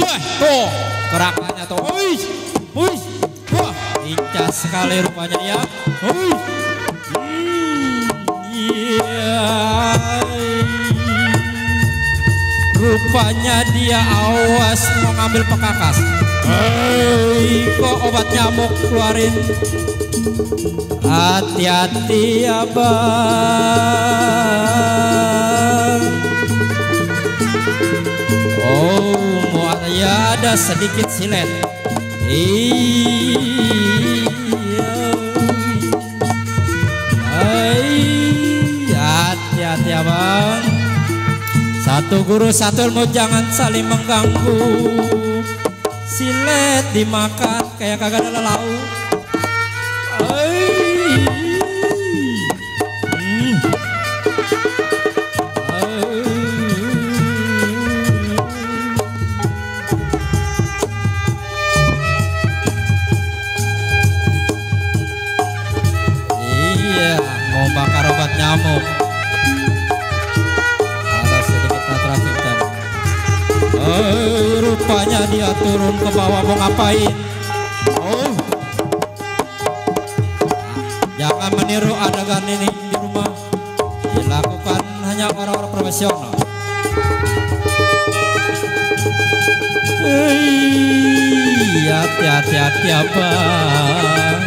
Wah, tuh gerakannya tuh. Wih, wih, wah, lincah sekali rupanya ya. Wih, iya. Rupanya dia awas mau ngambil pekakas. Hei, kok obat nyamuk keluarin. Hati-hati abang. Oh, mau ya ada sedikit silet. Iya. Hai, hati-hati abang. Satu guru satu ilmu, jangan saling mengganggu. Silet dimakan kayak kagak ada lauk. Iya, mau bakar obat nyamuk. Ada sedikit natrafikan. Rupanya dia turun ke bawah mau ngapain? Oh, jangan meniru adegan ini di rumah. Dilakukan hanya orang-orang profesional. Hati-hati abang.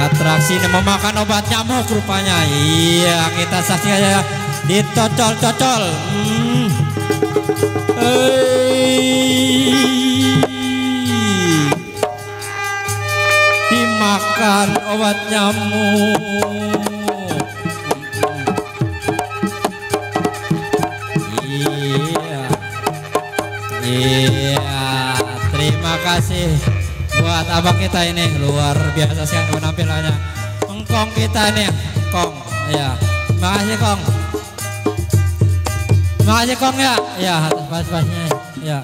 Atraksi ini memakan obat nyamuk rupanya. Iya, kita saksikan ya. Ditocol-cocol. Dimakan obat nyamuk. Iya. Iya, terima kasih buat abang kita ini, luar biasa sekali penampilannya. Engkong kita ini, Kong. Ya, makasih Kong. Makasih Kong ya. Ya, atas pas-pasnya. Ya.